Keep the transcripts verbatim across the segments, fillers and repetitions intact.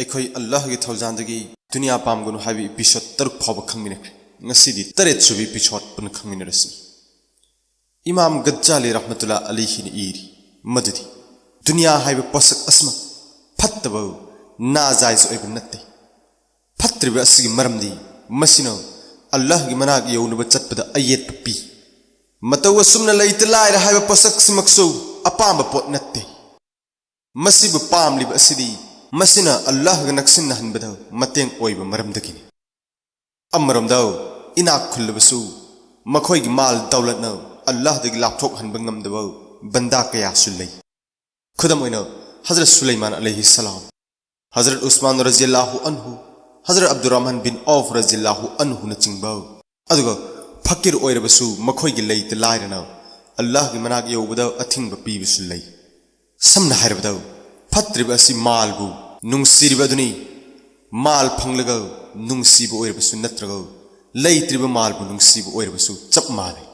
ꯑꯩꯈꯣꯏ ꯑꯜꯂꯥꯍꯒꯤ ꯊꯧꯖꯥꯜꯗꯒꯤ ꯗꯨꯅꯤꯌꯥ ꯄꯥꯝꯒꯅꯨ ꯍꯥꯏꯕ ꯏꯄꯤꯁꯣꯗ ꯇꯔꯨꯛ ꯐꯥꯎꯕ ꯈꯪꯃꯤꯟꯅꯈ꯭ꯔꯦ꯫ ꯉꯁꯤꯗꯤ ꯇꯔꯦꯠ ꯁꯨꯕ ꯏꯄꯤꯁꯣꯗ ꯄꯨꯟꯅ ꯈꯪꯃꯤꯟꯅꯔꯁꯤ꯫ ꯏꯃꯥꯝ ꯒꯖꯥꯂꯤ ꯔꯍꯃꯇꯨꯜꯂꯥ ꯑꯂꯤꯍꯤꯅ ꯏꯔꯤ ꯃꯗꯨꯗꯤ, ꯗꯨꯅꯤꯌꯥ ꯍꯥꯏꯕ ꯄꯣꯠꯁꯛ ꯑꯁꯤꯃꯛ ꯐꯠꯇꯕ, ꯅꯥꯖꯥꯏꯖ ꯑꯣꯏꯕ ꯅꯠꯇꯦ꯫ ꯐꯠꯇ꯭ꯔꯤꯕ ꯑꯁꯤꯒꯤ ꯃꯔꯝꯗꯤ ꯃꯁꯤꯅ ꯑꯜꯂꯥꯍꯒꯤ ꯃꯅꯥꯛ ꯌꯧꯅꯕ ꯆꯠꯄꯗ ꯑꯌꯦꯠꯄ ꯄꯤ꯫ ꯃꯇꯧ ꯑꯁꯨꯝꯅ ꯂꯩꯇ ꯂꯥꯏꯔ ꯍꯥꯏꯕ ꯄꯣꯠꯁꯛꯁꯤꯃꯛꯁꯨ ꯑꯄꯥꯝꯕ ꯄꯣꯠ ꯅꯠꯇꯦ꯫ ꯃꯁꯤꯕꯨ ꯄꯥꯝꯂꯤꯕ ꯑꯁꯤꯗꯤ ꯃꯁꯤꯅ ꯑꯜꯂꯥꯍꯒ ꯅꯛꯁꯤꯟꯅꯍꯟꯕꯗ ꯃꯇꯦꯡ ꯑꯣꯏꯕ ꯃꯔꯝꯗꯒꯤꯅꯤ꯫ ꯑꯃꯔꯣꯝꯗ ꯏꯅꯥꯛ ꯈꯨꯜꯂꯕꯁꯨ ꯃꯈꯣꯏꯒꯤ ꯃꯥꯜ ꯗꯧꯂꯠꯅ ꯑꯜꯂꯥꯍꯗꯒꯤ ꯂꯥꯞꯊꯣꯛꯍꯟꯕ ꯉꯝꯗꯕ ꯕꯟꯗꯥ ꯀꯌꯥꯁꯨ ꯂꯩ꯫ ꯈꯨꯗꯝ ꯑꯣꯏꯅ ꯍꯖꯔꯠ ꯁꯨꯂꯩꯃꯥꯟ ꯑꯂꯩꯍꯤ ꯁꯂꯥꯝ, ꯍꯖꯔꯠ ꯎꯁꯃꯥꯟ ꯔꯖꯤꯌꯜꯂꯥꯍꯨ ꯑꯟꯍꯨ, ꯍꯖꯔꯠ ꯑꯕꯗꯨꯔꯔꯍꯃꯥꯟ ꯕꯤꯟ ꯑꯧꯐ ꯔꯖꯤꯌꯜꯂꯥꯍꯨ ꯑꯟꯍꯨꯅꯆꯤꯡꯕ, ꯑꯗꯨꯒ ꯐꯀꯤꯔ ꯑꯣꯏꯔꯕꯁꯨ ꯃꯈꯣꯏꯒꯤ ꯂꯩꯇ ꯂꯥꯏꯔꯅ ꯑꯜꯂꯥꯍꯒꯤ ꯃꯅꯥꯛ ꯌꯧꯕꯗ ꯑꯊꯤꯡꯕ ꯄꯤꯕꯁꯨ ꯂꯩ꯫ ꯁꯝꯅ ꯍꯥꯏꯔꯕꯗ, ꯐꯠꯇ꯭ꯔꯤꯕ ꯑꯁꯤ ꯃꯥꯜꯕꯨ ꯅꯨꯡꯁꯤꯔꯤꯕ ꯑꯗꯨꯅꯤ꯫ ꯃꯥꯜ ꯐꯪꯂꯒ ꯅꯨꯡꯁꯤꯕ ꯑꯣꯏꯔꯕꯁꯨ ꯅꯠꯇ꯭ꯔꯒ ꯂꯩꯇ꯭ꯔꯤꯕ ꯃꯥꯜꯕꯨ ꯅꯨꯡꯁꯤꯕ ꯑꯣꯏꯔꯕꯁꯨ ꯆꯞ ꯃꯥꯟꯅꯩ꯫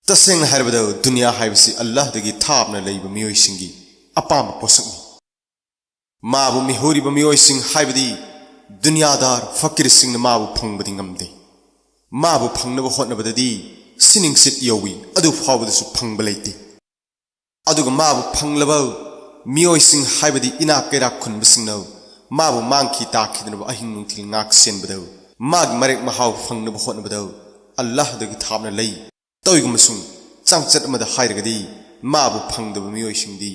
ꯇꯁꯦꯡꯅ ꯍꯥꯏꯔꯕꯗ, ꯗꯨꯅꯤꯌꯥ ꯍꯥꯏꯕꯁꯤ ꯑꯜꯂꯥꯍꯗꯒꯤ ꯊꯥꯞꯅ ꯂꯩꯕ ꯃꯤꯑꯣꯏꯁꯤꯡꯒꯤ ꯑꯄꯥꯝꯕ ꯄꯣꯠꯁꯛꯅꯤ꯫ ꯃꯥꯕꯨ ꯃꯤꯍꯧꯔꯤꯕ ꯃꯤꯑꯣꯏꯁꯤꯡ, ꯍꯥꯏꯕꯗꯤ ꯗꯨꯅꯤꯌꯥꯗꯥꯔ ꯐꯀꯤꯔꯁꯤꯡꯅ ꯃꯥꯕꯨ ꯐꯪꯕꯗꯤ ꯉꯝꯗꯦ꯫ ꯃꯥꯕꯨ ꯐꯪꯅꯕ ꯍꯣꯠꯅꯕꯗꯗꯤ ꯁꯤꯅꯤꯡꯆꯤꯠ ꯌꯧꯏ, ꯑꯗꯨ ꯐꯥꯎꯕꯗꯁꯨ ꯐꯪꯕ ꯂꯩꯇꯦ꯫ ꯑꯗꯨꯒ ꯃꯥꯕꯨ ꯐꯪꯂꯕ ꯃꯤꯑꯣꯏꯁꯤꯡ, ꯍꯥꯏꯕꯗꯤ ꯏꯅꯥꯛ ꯀꯩꯔꯥꯛ ꯈꯨꯟꯕꯁꯤꯡꯅ ꯃꯥꯕꯨ ꯃꯥꯡꯈꯤ ꯇꯥꯈꯤꯗꯅꯕ ꯑꯍꯤꯡ ꯅꯨꯡꯊꯤꯜ ꯉꯥꯛ ꯁꯦꯟꯕꯗ, ꯃꯥꯒꯤ ꯃꯔꯦꯛ ꯃꯍꯥꯎ ꯐꯪꯅꯕ ꯍꯣꯠꯅꯕꯗ ꯑꯜꯂꯥꯍꯗꯒꯤ ꯊꯥꯞꯅ ꯂꯩ꯫ ꯇꯧꯏꯒꯨꯝꯕꯁꯨꯡ ꯆꯥꯡꯆꯠ ꯑꯃꯗ ꯍꯥꯏꯔꯒꯗꯤ, ꯃꯥꯕꯨ ꯐꯪꯗꯕ ꯃꯤꯑꯣꯏꯁꯤꯡꯗꯤ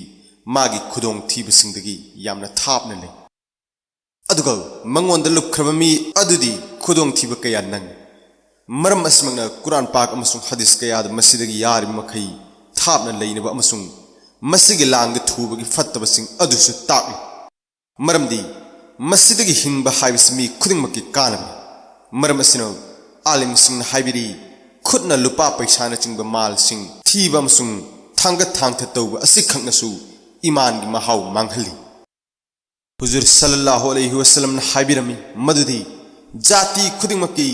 ꯃꯥꯒꯤ ꯈꯨꯗꯣꯡꯊꯤꯕꯁꯤꯡꯗꯒꯤ ꯌꯥꯝꯅ ꯊꯥꯞꯅ ꯂꯩ꯫ ꯑꯗꯨꯒ ꯃꯉꯣꯟꯗ ꯂꯨꯞꯈ꯭ꯔꯕ ꯃꯤ ꯑꯗꯨꯗꯤ ꯈꯨꯗꯣꯡꯊꯤꯕ ꯀꯌꯥ ꯅꯪꯉꯤ꯫ ꯃꯔꯝ ꯑꯁꯤꯃꯛꯅ ꯀꯨꯔꯥꯟ ꯄꯥꯛ ꯑꯃꯁꯨꯡ ꯍꯗꯤꯁ ꯀꯌꯥꯗ ꯃꯁꯤꯗꯒꯤ ꯌꯥꯔꯤꯕ ꯃꯈꯩ ꯊꯥꯞꯅ ꯂꯩꯅꯕ ꯑꯃꯁꯨꯡ ꯃꯁꯤꯒꯤ ꯂꯥꯡꯗ ꯊꯨꯕꯒꯤ ꯐꯠꯇꯕꯁꯤꯡ ꯑꯗꯨꯁꯨ ꯇꯥꯛꯂꯤ꯫ ꯃꯔꯝꯗꯤ ꯃꯁꯤꯗꯒꯤ ꯍꯤꯡꯕ ꯍꯥꯏꯕꯁꯤ ꯃꯤ ꯈꯨꯗꯤꯡꯃꯛꯀꯤ ꯀꯥꯟꯅꯕꯅꯤ꯫ ꯃꯔꯝ ꯑꯁꯤꯅ ꯑꯥꯂꯤꯝꯁꯤꯡꯅ ꯍꯥꯏꯕꯤꯔꯤ, ꯈꯨꯠꯅ ꯂꯨꯄꯥ ꯄꯩꯁꯥꯅꯆꯤꯡꯕ ꯃꯥꯜꯁꯤꯡ ꯊꯤꯕ ꯑꯃꯁꯨꯡ ꯊꯥꯡꯒꯠ ꯊꯥꯡꯊ ꯇꯧꯕ ꯑꯁꯤꯈꯛꯅꯁꯨ ꯏꯃꯥꯟꯒꯤ ꯃꯍꯥꯎ ꯃꯥꯡꯍꯜꯂꯤ꯫ ꯍꯨꯖꯨꯔ ꯁꯜꯂꯜꯂꯥꯍꯨ ꯑꯂꯩꯍꯤ ꯋꯁꯜꯂꯝꯅ ꯍꯥꯏꯕꯤꯔꯝꯃꯤ ꯃꯗꯨꯗꯤ ꯖꯥꯇꯤ ꯈꯨꯗꯤꯡꯃꯛꯀꯤ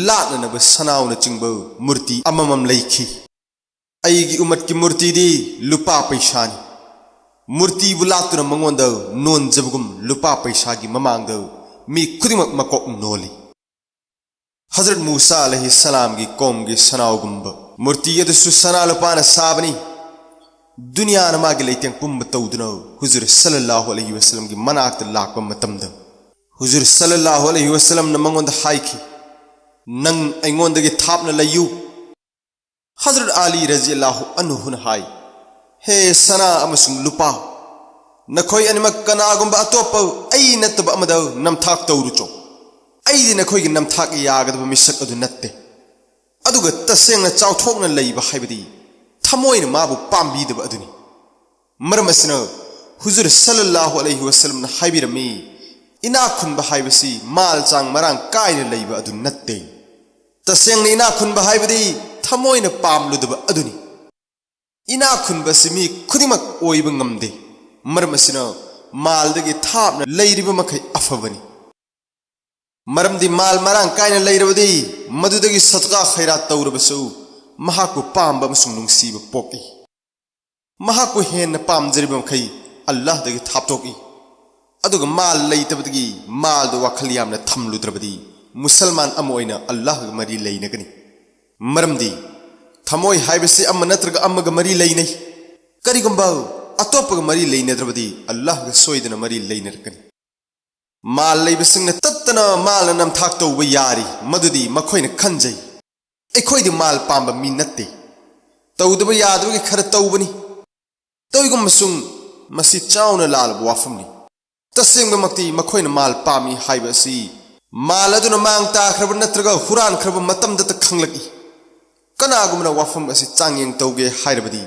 ꯂꯥꯠꯅꯅꯕ ꯁꯅꯥꯎꯅꯆꯤꯡꯕ ꯃꯨꯔꯇꯤ ꯑꯃꯃꯝ ꯂꯩꯈꯤ꯫ ꯑꯩꯒꯤ ꯎꯃꯠꯀꯤ ꯃꯨꯔꯇꯤꯗꯤ ꯂꯨꯄꯥ ꯄꯩꯁꯥꯅꯤ꯫ ꯃꯨꯔꯇꯤꯕꯨ ꯂꯥꯠꯇꯨꯅ ꯃꯉꯣꯟꯗ ꯅꯣꯟꯖꯕꯒꯨꯝ ꯂꯨꯄꯥ ꯄꯩꯁꯥꯒꯤ ꯃꯃꯥꯡꯗ ꯃꯤ ꯈꯨꯗꯤꯡꯃꯛ ꯃꯀꯣꯛ ꯅꯣꯜꯂꯤ꯫ ꯍꯖꯔꯠ ꯃꯨꯁꯥ ꯑꯂꯩꯍꯤ ꯁꯂꯥꯝꯒꯤ ꯀꯣꯝꯒꯤ ꯁꯅꯥꯎꯒꯨꯝꯕ ꯃꯨꯔꯇꯤ ꯑꯗꯨꯁꯨ ꯁꯅꯥ ꯂꯨꯄꯥꯅ ꯁꯥꯕꯅꯤ꯫ ꯗꯨꯅꯤꯌꯥꯅ ꯃꯥꯒꯤ ꯂꯩꯇꯦꯡ ꯄꯨꯝꯕ ꯇꯧꯗꯨꯅ ꯍꯨꯖꯨꯔ ꯁꯜꯂꯜꯂꯥꯍꯨ ꯑꯂꯩꯍꯤ ꯋꯁꯜꯂꯝꯒꯤ ꯃꯅꯥꯛꯇ ꯂꯥꯛꯄ ꯃꯇꯝꯗ, ꯍꯨꯖꯨꯔ ꯁꯜꯂꯜꯂꯥꯍꯨ ꯑꯂꯩꯍꯤ ꯋꯁꯜꯂꯝꯅ ꯃꯉꯣꯟꯗ ꯍꯥꯏꯈꯤ, "ꯅꯪ ꯑꯩꯉꯣꯟꯗꯒꯤ ꯊꯥꯞꯅ ꯂꯩꯌꯨ"꯫ ꯍꯖꯔꯠ ꯑꯂꯤ ꯔꯖꯤꯌꯜꯂꯥꯍꯨ ꯑꯟꯍꯨꯅ ꯍꯥꯏ, "ꯍꯦ ꯁꯅꯥ ꯑꯃꯁꯨꯡ ꯂꯨꯄꯥ, ꯅꯈꯣꯏ ꯑꯅꯤꯃꯛ ꯀꯅꯥꯒꯨꯝꯕ ꯑꯇꯣꯞꯄ ꯑꯩ ꯅꯠꯇꯕ ꯑꯃꯗ ꯅꯝꯊꯥꯛ ꯇꯧꯔꯨꯆꯣ꯫ ꯑꯩꯗꯤ ꯅꯈꯣꯏꯒꯤ ꯅꯝꯊꯥꯛ ꯌꯥꯒꯗꯕ ꯃꯤꯁꯛ ꯑꯗꯨ ꯅꯠꯇꯦ꯫ ꯑꯗꯨꯒ ꯇꯁꯦꯡꯅ ꯆꯥꯎꯊꯣꯛꯅ ꯂꯩꯕ ꯍꯥꯏꯕꯗꯤ ꯊꯃꯣꯏꯅ ꯃꯥꯕꯨ ꯄꯥꯝꯕꯤꯗꯕ ꯑꯗꯨꯅꯤ"꯫ ꯃꯔꯝ ꯑꯁꯤꯅ ꯍꯨꯖꯨꯔ ꯁꯜꯂꯜꯂꯥꯍꯨ ꯑꯂꯩꯍꯤ ꯋꯁꯜꯂꯝꯅ ꯍꯥꯏꯕꯤꯔꯝꯃꯤ, "ꯏꯅꯥꯛ ꯈꯨꯟꯕ ꯍꯥꯏꯕꯁꯤ ꯃꯥꯜ ꯆꯥꯡ ꯃꯔꯥꯡ ꯀꯥꯏꯅ ꯂꯩꯕ ꯑꯗꯨ ꯅꯠꯇꯦ꯫ ꯇꯁꯦꯡꯅ ꯏꯅꯥꯛ ꯈꯨꯟꯕ ꯍꯥꯏꯕꯗꯤ ꯊꯃꯣꯏꯅ ꯄꯥꯝꯂꯨꯗꯕ ꯑꯗꯨꯅꯤ"꯫ ꯏꯅꯥꯛ ꯈꯨꯟꯕ ꯑꯁꯤ ꯃꯤ ꯈꯨꯗꯤꯡꯃꯛ ꯑꯣꯏꯕ ꯉꯝꯗꯦ꯫ ꯃꯔꯝ ꯑꯁꯤꯅ ꯃꯥꯜꯗꯒꯤ ꯊꯥꯞꯅ ꯂꯩꯔꯤꯕ ꯃꯈꯩ ꯑꯐꯕꯅꯤ꯫ ꯃꯔꯝꯗꯤ ꯃꯥꯜ ꯃꯔꯥꯡ ꯀꯥꯏꯅ ꯂꯩꯔꯕꯗꯤ ꯃꯗꯨꯗꯒꯤ ꯁꯗꯀꯥ ꯈꯩꯔꯥꯠ ꯇꯧꯔꯕꯁꯨ ꯃꯍꯥꯛꯄꯨ ꯄꯥꯝꯕ ꯑꯃꯁꯨꯡ ꯅꯨꯡꯁꯤꯕ ꯄꯣꯛꯏ꯫ ꯃꯍꯥꯛꯄꯨ ꯍꯦꯟꯅ ꯄꯥꯝꯖꯔꯤꯕ ꯃꯈꯩ ꯑꯜꯂꯥꯍꯗꯒꯤ ꯊꯥꯞꯇꯣꯛꯏ꯫ ꯑꯗꯨꯒ ꯃꯥꯜ ꯂꯩꯇꯕꯗꯒꯤ ꯃꯥꯜꯗ ꯋꯥꯈꯜ ꯌꯥꯝꯅ ꯊꯝꯂꯨꯗ꯭ꯔꯕꯗꯤ ꯃꯨꯁꯜꯃꯥꯟ ꯑꯃ ꯑꯣꯏꯅ ꯑꯜꯂꯥꯍꯒ ꯃꯔꯤ ꯂꯩꯅꯒꯅꯤ꯫ ꯃꯔꯝꯗꯤ ꯊꯃꯣꯏ ꯍꯥꯏꯕꯁꯤ ꯑꯃ ꯅꯠꯇ꯭ꯔꯒ ꯑꯃꯒ ꯃꯔꯤ ꯂꯩꯅꯩ꯫ ꯀꯔꯤꯒꯨꯝꯕ ꯑꯇꯣꯞꯄꯒ ꯃꯔꯤ ꯂꯩꯅꯗ꯭ꯔꯕꯗꯤ ꯑꯜꯂꯥꯍꯒ ꯁꯣꯏꯗꯅ ꯃꯔꯤ ꯂꯩꯅꯔꯛꯀꯅꯤ꯫ ꯃꯥꯜ ꯂꯩꯕꯁꯤꯡꯅ ꯇꯠꯇꯅ ꯃꯥꯜꯅ ꯅꯝꯊꯥꯛ ꯇꯧꯕ ꯌꯥꯔꯤ, ꯃꯗꯨꯗꯤ ꯃꯈꯣꯏꯅ ꯈꯟꯖꯩ, "ꯑꯩꯈꯣꯏꯗꯤ ꯃꯥꯜ ꯄꯥꯝꯕ ꯃꯤ ꯅꯠꯇꯦ, ꯇꯧꯗꯕ ꯌꯥꯗꯕꯒꯤ ꯈꯔ ꯇꯧꯕꯅꯤ"꯫ ꯇꯧꯏꯒꯨꯝꯕꯁꯨꯡ ꯃꯁꯤ ꯆꯥꯎꯅ ꯂꯥꯜꯂꯕ ꯋꯥꯐꯝꯅꯤ꯫ ꯇꯁꯦꯡꯕꯃꯛꯇꯤ ꯃꯈꯣꯏꯅ ꯃꯥꯜ ꯄꯥꯝꯃꯤ ꯍꯥꯏꯕ ꯑꯁꯤ ꯃꯥꯜ ꯑꯗꯨꯅ ꯃꯥꯡ ꯇꯥꯈ꯭ꯔꯕ ꯅꯠꯇ꯭ꯔꯒ ꯍꯨꯔꯥꯟꯈ꯭ꯔꯕ ꯃꯇꯝꯗꯇ ꯈꯪꯂꯛꯏ꯫ ꯀꯅꯥꯒꯨꯝꯕꯅ ꯋꯥꯐꯝ ꯑꯁꯤ ꯆꯥꯡꯌꯦꯡ ꯇꯧꯒꯦ ꯍꯥꯏꯔꯕꯗꯤ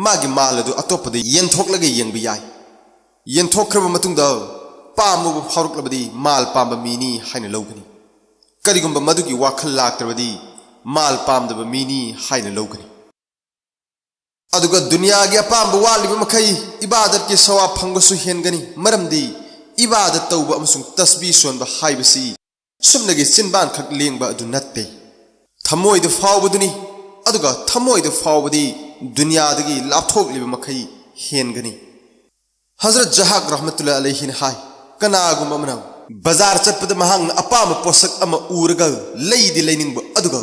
ꯃꯥꯒꯤ ꯃꯥꯜ ꯑꯗꯨ ꯑꯇꯣꯞꯄꯗ ꯌꯦꯟꯊꯣꯛꯂꯒ ꯌꯦꯡꯕ ꯌꯥꯏ꯫ ꯌꯦꯟꯊꯣꯛꯈ꯭ꯔꯕ ꯃꯇꯨꯡꯗ ꯄꯥꯝꯃꯨꯕ ꯐꯥꯎꯔꯛꯂꯕꯗꯤ ꯃꯥꯜ ꯄꯥꯝꯕ ꯃꯤꯅꯤ ꯍꯥꯏꯅ ꯂꯧꯒꯅꯤ꯫ ꯀꯔꯤꯒꯨꯝꯕ ꯃꯗꯨꯒꯤ ꯋꯥꯈꯜ ꯂꯥꯛꯇ꯭ꯔꯕꯗꯤ ꯃꯥꯜ ꯄꯥꯝꯗꯕ ꯃꯤꯅꯤ ꯍꯥꯏꯅ ꯂꯧꯒꯅꯤ꯫ ꯑꯗꯨꯒ ꯗꯨꯅꯤꯌꯥꯒꯤ ꯑꯄꯥꯝꯕ ꯋꯥꯠꯂꯤꯕ ꯃꯈꯩ ꯏꯕꯥꯗꯠꯀꯤ ꯁꯋꯥꯕ ꯐꯪꯕꯁꯨ ꯍꯦꯟꯒꯅꯤ, ꯃꯔꯝꯗꯤ ꯏꯕꯥꯗꯠ ꯇꯧꯕ ꯑꯃꯁꯨꯡ ꯇꯁꯕꯤ ꯁꯣꯟꯕ ꯍꯥꯏꯕꯁꯤ ꯁꯨꯞꯅꯒꯤ ꯆꯤꯟꯕꯥꯟꯈꯛ ꯂꯦꯡꯕ ꯑꯗꯨ ꯅꯠꯇꯦ, ꯊꯃꯣꯏꯗ ꯐꯥꯎꯕꯗꯨꯅꯤ꯫ ꯑꯗꯨꯒ ꯊꯃꯣꯏꯗ ꯐꯥꯎꯕꯗꯤ ꯗꯨꯅꯤꯌꯥꯗꯒꯤ ꯂꯥꯞꯊꯣꯛꯂꯤꯕ ꯃꯈꯩ ꯍꯦꯟꯒꯅꯤ꯫ ꯍꯖꯔꯠ ꯖꯍꯥꯛ ꯔꯍꯃꯇꯨꯜꯂꯥꯍꯤ ꯑꯂꯩꯍꯤꯅ ꯍꯥꯏ, ꯀꯅꯥꯒꯨꯝꯕ ꯑꯃꯅ ꯕꯖꯥꯔ ꯆꯠꯄꯗ ꯃꯍꯥꯛꯅ ꯑꯄꯥꯝꯕ ꯄꯣꯠꯁꯛ ꯑꯃ ꯎꯔꯒ ꯂꯩꯗꯤ ꯂꯩꯅꯤꯡꯕ ꯑꯗꯨꯒ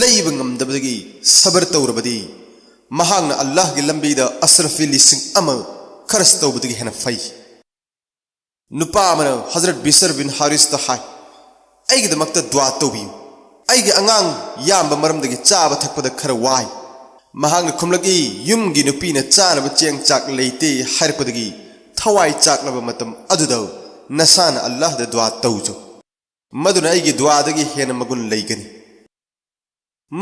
ꯂꯩꯕ ꯉꯝꯗꯕꯗꯒꯤ ꯁꯕꯔ ꯇꯧꯔꯕꯗꯤ, ꯃꯍꯥꯛꯅ ꯑꯜꯂꯥꯍꯒꯤ ꯂꯝꯕꯤꯗ ꯑꯁꯔꯐꯤ ꯂꯤꯁꯤꯡ ꯑꯃ ꯈꯔꯆ ꯇꯧꯕꯗꯒꯤ ꯍꯦꯟꯅ ꯐꯩ꯫ ꯅꯨꯄꯥ ꯑꯃꯅ ꯍꯖꯔꯠ ꯕꯤꯁꯔ ꯕꯤꯟ ꯍꯥꯔꯤꯁꯇ ꯍꯥꯏ, "ꯑꯩꯒꯤꯗꯃꯛꯇ ꯗꯨꯋꯥ ꯇꯧꯕꯤꯌꯨ꯫ ꯑꯩꯒꯤ ꯑꯉꯥꯡ ꯌꯥꯝꯕ ꯃꯔꯝꯗꯒꯤ ꯆꯥꯕ ꯊꯛꯄꯗ ꯈꯔ ꯋꯥꯏ꯫" ꯃꯍꯥꯛꯅ ꯈꯨꯝꯂꯛꯏ, "ꯌꯨꯝꯒꯤ ꯅꯨꯄꯤꯅ ꯆꯥꯅꯕ ꯆꯦꯡ ꯆꯥꯛ ꯂꯩꯇꯦ ꯍꯥꯏꯔꯛꯄꯗꯒꯤ ꯊꯋꯥꯏ ꯆꯥꯛꯂꯕ ꯃꯇꯝ ꯑꯗꯨꯗ ꯅꯁꯥꯅ ꯑꯜꯂꯥꯍꯗ ꯗꯨꯋꯥ ꯇꯧꯖꯧ꯫ ꯃꯗꯨꯅ ꯑꯩꯒꯤ ꯗꯨꯋꯥꯗꯒꯤ ꯍꯦꯟꯅ ꯃꯒꯨꯟ ꯂꯩꯒꯅꯤ꯫"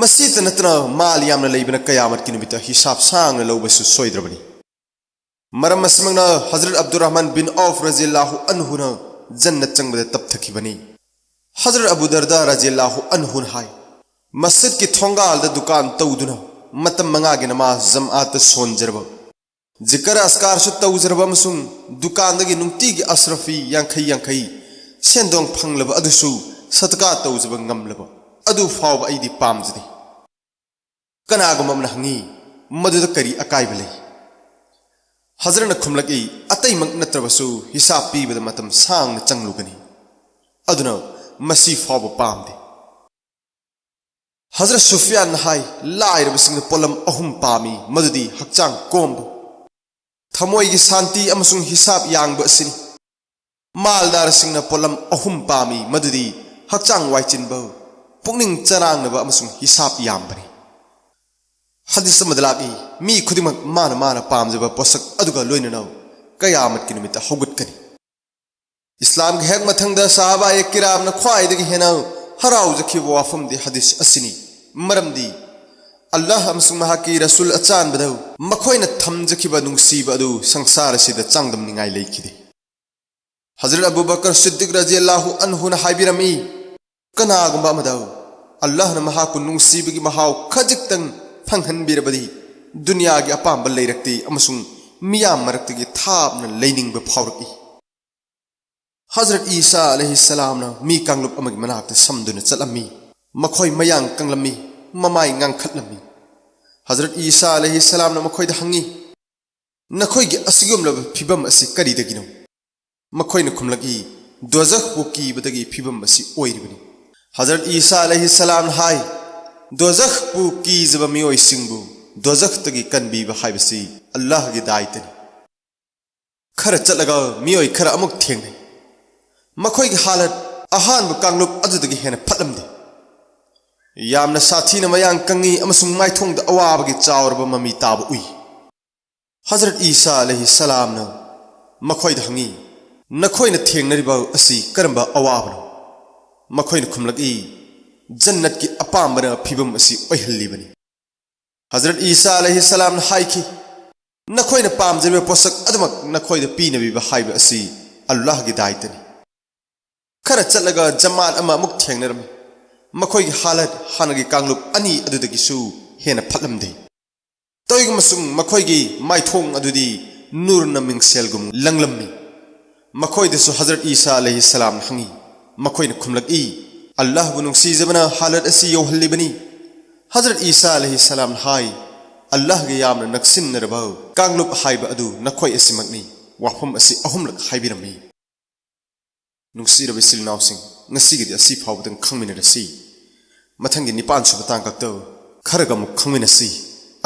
ꯃꯁꯤꯇ ꯅꯠꯇꯅ ꯃꯥꯜ ꯌꯥꯝꯅ ꯂꯩꯕꯅ ꯀꯌꯥꯃꯠꯀꯤ ꯅꯨꯃꯤꯠꯇ ꯍꯤꯁꯥꯕ ꯁꯥꯡꯅ ꯂꯧꯕꯁꯨ ꯁꯣꯏꯗ꯭ꯔꯕꯅꯤ꯫ ꯃꯔꯝ ꯑꯁꯤꯃꯛꯅ ꯍꯖꯔꯠ ꯑꯕꯗꯨꯔꯔꯍꯃꯥꯟ ꯕꯤꯟ ꯑꯧꯐ ꯔꯖꯤꯌꯜꯂꯥꯍꯨ ꯑꯟꯍꯨꯅ ꯖꯟꯅꯠ ꯆꯪꯕꯗ ꯇꯞꯊꯈꯤꯕꯅꯤ꯫ ꯍꯖꯔꯠ ꯑꯕꯨ ꯗꯔꯗꯥ ꯔꯖꯤꯌꯜꯂꯥꯍꯨ ꯑꯟꯍꯨꯅ ꯍꯥꯏ, ꯃꯁꯖꯤꯗꯀꯤ ꯊꯣꯡꯒꯥꯜꯗ ꯗꯨꯀꯥꯟ ꯇꯧꯗꯨꯅ ꯃꯇꯝ ꯃꯉꯥꯒꯤ ꯅꯃꯥꯖ ꯖꯃꯥꯑꯠꯇ ꯁꯣꯟꯖꯔꯕ, ꯖꯤꯀꯔ ꯑꯁꯀꯥꯔꯁꯨ ꯇꯧꯖꯔꯕ ꯑꯃꯁꯨꯡ ꯗꯨꯀꯥꯟꯗꯒꯤ ꯅꯨꯡꯇꯤꯒꯤ ꯑꯁꯔꯐꯤ ꯌꯥꯡꯈꯩ ꯌꯥꯡꯈꯩ ꯁꯦꯟꯗꯣꯡ ꯐꯪꯂꯕ ꯑꯗꯨꯁꯨ ꯁꯗꯀꯥ ꯇꯧꯖꯕ ꯉꯝꯂꯕ ꯑꯗꯨ ꯐꯥꯎꯕ ꯑꯩꯗꯤ ꯄꯥꯝꯖꯗꯦ꯫ ꯀꯅꯥꯒꯨꯝꯕ ꯑꯃꯅ ꯍꯪꯉꯤ, "ꯃꯗꯨꯗ ꯀꯔꯤ ꯑꯀꯥꯏꯕ ꯂꯩ?" ꯍꯖꯔꯠꯅ ꯈꯨꯝꯂꯛꯏ, "ꯑꯇꯩꯃꯛ ꯅꯠꯇ꯭ꯔꯕꯁꯨ ꯍꯤꯁꯥꯕ ꯄꯤꯕꯗ ꯃꯇꯝ ꯁꯥꯡꯅ ꯆꯪꯂꯨꯒꯅꯤ, ꯑꯗꯨꯅ ꯃꯁꯤ ꯐꯥꯎꯕ ꯄꯥꯝꯗꯦ꯫" ꯍꯖꯔꯠ ꯁꯨꯐꯤꯌꯥꯟꯅ ꯍꯥꯏ, "ꯂꯥꯏꯔꯕꯁꯤꯡꯅ ꯄꯣꯠꯂꯝ ꯑꯍꯨꯝ ꯄꯥꯝꯃꯤ, ꯃꯗꯨꯗꯤ ꯍꯛꯆꯥꯡ ꯀꯣꯝꯕ, ꯊꯃꯣꯏꯒꯤ ꯁꯥꯟꯇꯤ ꯑꯃꯁꯨꯡ ꯍꯤꯁꯥꯕ ꯌꯥꯡꯕ ꯑꯁꯤꯅꯤ꯫ ꯃꯥꯜꯗꯥꯔꯁꯤꯡꯅ ꯄꯣꯠꯂꯝ ꯑꯍꯨꯝ ꯄꯥꯝꯃꯤ, ꯃꯗꯨꯗꯤ ꯍꯛꯆꯥꯡ ꯋꯥꯏꯆꯤꯟꯕ, ꯄꯨꯛꯅꯤꯡ ꯆꯔꯥꯡꯅꯕ ꯑꯃꯁꯨꯡ ꯍꯤꯁꯥꯕ ꯌꯥꯝꯕꯅꯤ꯫" ꯍꯗꯤꯁ ꯑꯃꯗ ꯂꯥꯛꯏ, "ꯃꯤ ꯈꯨꯗꯤꯡꯃꯛ ꯃꯥꯅ ꯃꯥꯅ ꯄꯥꯝꯖꯕ ꯄꯣꯠꯁꯛ ꯑꯗꯨꯒ ꯂꯣꯏꯅꯅ ꯀꯌꯥꯃꯠꯀꯤ ꯅꯨꯃꯤꯠꯇ ꯍꯧꯒꯠꯀꯅꯤ꯫" ꯏꯁꯂꯥꯝꯒꯤ ꯍꯦꯛ ꯃꯊꯪꯗ ꯁꯍꯥꯕꯥꯌꯦ ꯀꯤꯔꯥꯝꯅ ꯈ꯭ꯋꯥꯏꯗꯒꯤ ꯍꯦꯟꯅ ꯍꯔꯥꯎꯖꯈꯤꯕ ꯋꯥꯐꯝꯗꯤ ꯍꯗꯤꯁ ꯑꯁꯤꯅꯤ꯫ ꯃꯔꯝꯗꯤ ꯑꯜꯂꯥꯍ ꯑꯃꯁꯨꯡ ꯃꯍꯥꯛꯀꯤ ꯔꯁꯨꯜ ꯑꯆꯥꯟꯕꯗ ꯃꯈꯣꯏꯅ ꯊꯝꯖꯈꯤꯕ ꯅꯨꯡꯁꯤꯕ ꯑꯗꯨ ꯁꯪꯁꯥꯔ ꯑꯁꯤꯗ ꯆꯥꯡꯗꯝꯅꯤꯡꯉꯥꯏ ꯂꯩꯈꯤꯗꯦ꯫ ꯍꯖꯔꯠ ꯑꯕꯨ ꯕꯀꯔ ꯁꯤꯗꯤꯛ ꯔꯖꯤꯌꯜꯂꯥꯍꯨ ꯑꯟꯍꯨꯅ ꯍꯥꯏꯕꯤꯔꯝꯃꯤ, "ꯀꯅꯥꯒꯨꯝꯕ ꯑꯃꯗ ꯑꯜꯂꯥꯍꯅ ꯃꯍꯥꯛꯄꯨ ꯅꯨꯡꯁꯤꯕꯒꯤ ꯃꯍꯥꯎ ꯈꯖꯤꯛꯇꯪ ꯐꯪꯍꯟꯕꯤꯔꯕꯗꯤ, ꯗꯨꯅꯤꯌꯥꯒꯤ ꯑꯄꯥꯝꯕ ꯂꯩꯔꯛꯇꯦ ꯑꯃꯁꯨꯡ ꯃꯤꯌꯥꯝ ꯃꯔꯛꯇꯒꯤ ꯊꯥꯞꯅ ꯂꯩꯅꯤꯡꯕ ꯐꯥꯎꯔꯛꯏ꯫" ꯍꯖꯔꯠ ꯏꯁꯥ ꯑꯂꯩꯍꯤꯁꯁꯂꯥꯝꯅ ꯃꯤ ꯀꯥꯡꯂꯨꯞ ꯑꯃꯒꯤ ꯃꯅꯥꯛꯇ ꯁꯝꯗꯨꯅ ꯆꯠꯂꯝꯃꯤ꯫ ꯃꯈꯣꯏ ꯃꯌꯥꯡ ꯀꯪꯂꯝꯃꯤ, ꯃꯃꯥꯏ ꯉꯥꯡꯈꯠꯂꯝꯃꯤ꯫ ꯍꯖꯔꯠ ꯏꯁꯥ ꯑꯂꯩꯍꯤꯁꯁꯂꯥꯝꯅ ꯃꯈꯣꯏꯗ ꯍꯪꯉꯤ, "ꯅꯈꯣꯏꯒꯤ ꯑꯁꯤꯒꯨꯝꯂꯕ ꯐꯤꯕꯝ ꯑꯁꯤ ꯀꯔꯤꯗꯒꯤꯅꯣ?" ꯃꯈꯣꯏꯅ ꯈꯨꯝꯂꯛꯏ, "ꯗꯣꯖꯈꯄꯨ ꯀꯤꯕꯗꯒꯤ ꯐꯤꯕꯝ ꯑꯁꯤ ꯑꯣꯏꯔꯤꯕꯅꯤ꯫" ꯍꯖꯔꯠ ꯏꯁꯥ ꯑꯂꯩꯍꯤ ꯁꯂꯥꯝꯅ ꯍꯥꯏ, "ꯗꯣꯖꯈꯄꯨ ꯀꯤꯖꯕ ꯃꯤꯑꯣꯏꯁꯤꯡꯕꯨ ꯗꯣꯖꯈꯇꯒꯤ ꯀꯟꯕꯤꯕ ꯍꯥꯏꯕꯁꯤ ꯑꯜꯂꯥꯍꯒꯤ ꯗꯥꯏꯇꯅꯤ꯫" ꯈꯔ ꯆꯠꯂꯒ ꯃꯤꯑꯣꯏ ꯈꯔ ꯑꯃꯨꯛ ꯊꯦꯡꯅꯩ꯫ ꯃꯈꯣꯏꯒꯤ ꯍꯥꯂꯠ ꯑꯍꯥꯟꯕ ꯀꯥꯡꯂꯨꯞ ꯑꯗꯨꯗꯒꯤ ꯍꯦꯟꯅ ꯐꯠꯂꯝꯗꯦ꯫ ꯌꯥꯝꯅ ꯁꯥꯊꯤꯅ ꯃꯌꯥꯡ ꯀꯪꯉꯤ ꯑꯃꯁꯨꯡ ꯃꯥꯏꯊꯣꯡꯗ ꯑꯋꯥꯕꯒꯤ ꯆꯥꯎꯔꯕ ꯃꯃꯤ ꯇꯥꯕ ꯎꯏ꯫ ꯍꯖꯔꯠ ꯏꯁꯥ ꯑꯂꯩꯍꯤ ꯁꯂꯥꯝꯅ ꯃꯈꯣꯏꯗ ꯍꯪꯉꯤ, "ꯅꯈꯣꯏꯅ ꯊꯦꯡꯅꯔꯤꯕ ꯑꯁꯤ ꯀꯔꯝꯕ ꯑꯋꯥꯕꯅꯣ?" ꯃꯈꯣꯏꯅ ꯈꯨꯝꯂꯛꯏ, "ꯖꯟꯅꯠꯀꯤ ꯑꯄꯥꯝꯕꯅ ꯐꯤꯕꯝ ꯑꯁꯤ ꯑꯣꯏꯍꯜꯂꯤꯕꯅꯤ꯫" ꯍꯖꯔꯠ ꯏꯁꯥ ꯑꯂꯩꯍꯤ ꯁꯂꯥꯝꯅ ꯍꯥꯏꯈꯤ, "ꯅꯈꯣꯏꯅ ꯄꯥꯝꯖꯔꯤꯕ ꯄꯣꯠꯁꯛ ꯑꯗꯨꯃꯛ ꯅꯈꯣꯏꯗ ꯄꯤꯅꯕꯤꯕ ꯍꯥꯏꯕ ꯑꯁꯤ ꯑꯜꯂꯥꯍꯒꯤ ꯗꯥꯏꯇꯅꯤ꯫" ꯈꯔ ꯆꯠꯂꯒ ꯖꯃꯥꯠ ꯑꯃ ꯑꯃꯨꯛ ꯊꯦꯡꯅꯔꯝꯃꯤ꯫ ꯃꯈꯣꯏꯒꯤ ꯍꯥꯂꯠ ꯍꯥꯟꯅꯒꯤ ꯀꯥꯡꯂꯨꯞ ꯑꯅꯤ ꯑꯗꯨꯗꯒꯤꯁꯨ ꯍꯦꯟꯅ ꯐꯠꯂꯝꯗꯦ꯫ ꯇꯧꯏꯒꯨꯝꯕꯁꯨꯡ ꯃꯈꯣꯏꯒꯤ ꯃꯥꯏꯊꯣꯡ ꯑꯗꯨꯗꯤ ꯅꯨꯔꯅ ꯃꯤꯡꯁꯦꯜꯒꯨꯝ ꯂꯪꯂꯝꯃꯤ꯫ ꯃꯈꯣꯏꯗꯁꯨ ꯍꯖꯔꯠ ꯏꯁꯥ ꯑꯂꯩꯍꯤ ꯁꯂꯥꯝꯅ ꯍꯪꯉꯤ꯫ ꯃꯈꯣꯏꯅ ꯈꯨꯝꯂꯛꯏ, "ꯑꯜꯂꯥꯍꯕꯨ ꯅꯨꯡꯁꯤꯖꯕꯅ ꯍꯥꯂꯠ ꯑꯁꯤ ꯌꯧꯍꯜꯂꯤꯕꯅꯤ꯫" ꯍꯖꯔꯠ ꯏꯁꯥ ꯑꯂꯩꯍꯤ ꯁꯂꯥꯝꯅ ꯍꯥꯏ, "ꯑꯜꯂꯥꯍꯒ ꯌꯥꯝꯅ ꯅꯛꯁꯤꯟꯅꯔꯕ ꯀꯥꯡꯂꯨꯞ ꯍꯥꯏꯕ ꯑꯗꯨ ꯅꯈꯣꯏ ꯑꯁꯤꯃꯛꯅꯤ꯫" ꯋꯥꯐꯝ ꯑꯁꯤ ꯑꯍꯨꯝꯂꯛ ꯍꯥꯏꯕꯤꯔꯝꯃꯤ꯫ ꯅꯨꯡꯁꯤꯔꯕ ꯏꯆꯤꯜ ꯏꯅꯥꯎꯁꯤꯡ, ꯉꯁꯤꯒꯤꯗꯤ ꯑꯁꯤ ꯐꯥꯎꯕꯗꯪ ꯈꯪꯃꯤꯟꯅꯔꯁꯤ꯫ ꯃꯊꯪꯒꯤ ꯅꯤꯄꯥꯟ ꯁꯨꯕ ꯇꯥꯡꯀꯛꯇ ꯈꯔꯒ ꯑꯃꯨꯛ ꯈꯪꯃꯤꯟꯅꯁꯤ꯫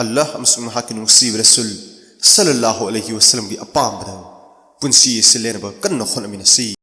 ꯑꯜꯂꯥꯍ ꯑꯃꯁꯨꯡ ꯃꯍꯥꯛꯀꯤ ꯅꯨꯡꯁꯤꯕ ꯔꯁꯨꯜ ꯁꯜꯂꯜꯂꯥꯍꯨ ꯑꯂꯩꯍꯤ ꯋꯁꯜꯂꯝꯒꯤ ꯑꯄꯥꯝꯕꯗ ꯄꯨꯟꯁꯤ ꯑꯁꯤ ꯂꯦꯟꯅꯕ ꯀꯟꯅ ꯍꯣꯠꯅꯃꯤꯟꯅꯁꯤ꯫